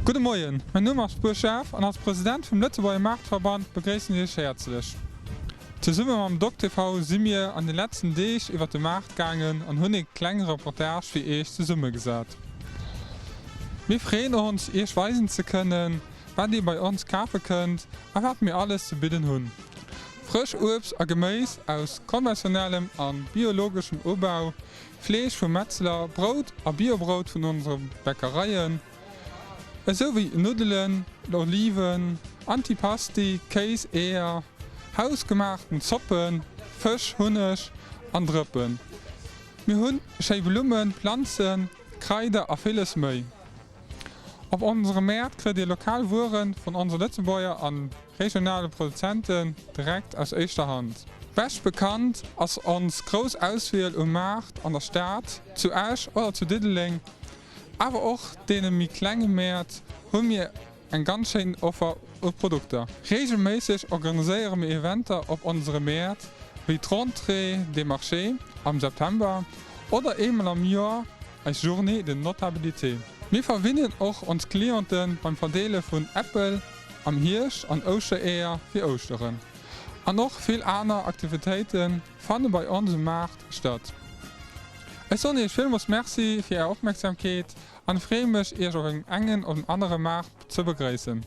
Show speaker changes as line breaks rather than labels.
Gudde Moien, mäin Numm ass Buer Schaaf an als President vum Lëtzebuerger Maartverband begréissen ech Iech häerzlech. Zesumme mam DocTV si mir an de letzten Deeg iwwer de Maart gaangen an hunn ee klenge Reportage fir Iech zesummegesat. Mir freeën ons Iech weisen ze kënnen, wat Dir bei ons kafe kënnt a wat mir alles ze bidden hunn. Frësch Uebst a Geméis aus konventionellem a biologeschem Ubau, Fleesch vum Metzler, Brout a Biobrout vun onsere Bäckereien, esou wéi Nuddelen, Oliven, Antipasti, Kéis, Eeër, hausgemaachten Zoppen, Fësch, Hunneg an Drëppen. Mir hunn schéi Blummen, Planzen, Kraider a villes méi. Op onsere Mäert kritt Dir lokal Wueren vun onse Lëtzebuerger an regionale Produzenten direkt aus éischter Hand. Bescht bekannt ass ons grouss Auswiel um Maart an der Stad, zu Esch oder zu Diddeleng, awer och deene méi klenge Mäert hu mir eng ganz schéin Offer u Produkter. Reegelméisseg organiséiere mir Eventer op onsere Mäert, wéi d'Rentrée des Marchés am September oder eemol am Joer eis Journée de Notabilité. Mir verwinnen och ons Cliente beim Verdeele vun Äppel am Hierscht an Ouschtereeër fir Ouschteren. An och vill aner Aktivitéite fanne bei ons um Maart statt. Ech soen Iech villmools Merci fir Är Opmerksamkeet an freeë mech Iech op engem engen oder anere Maart ze begréissen.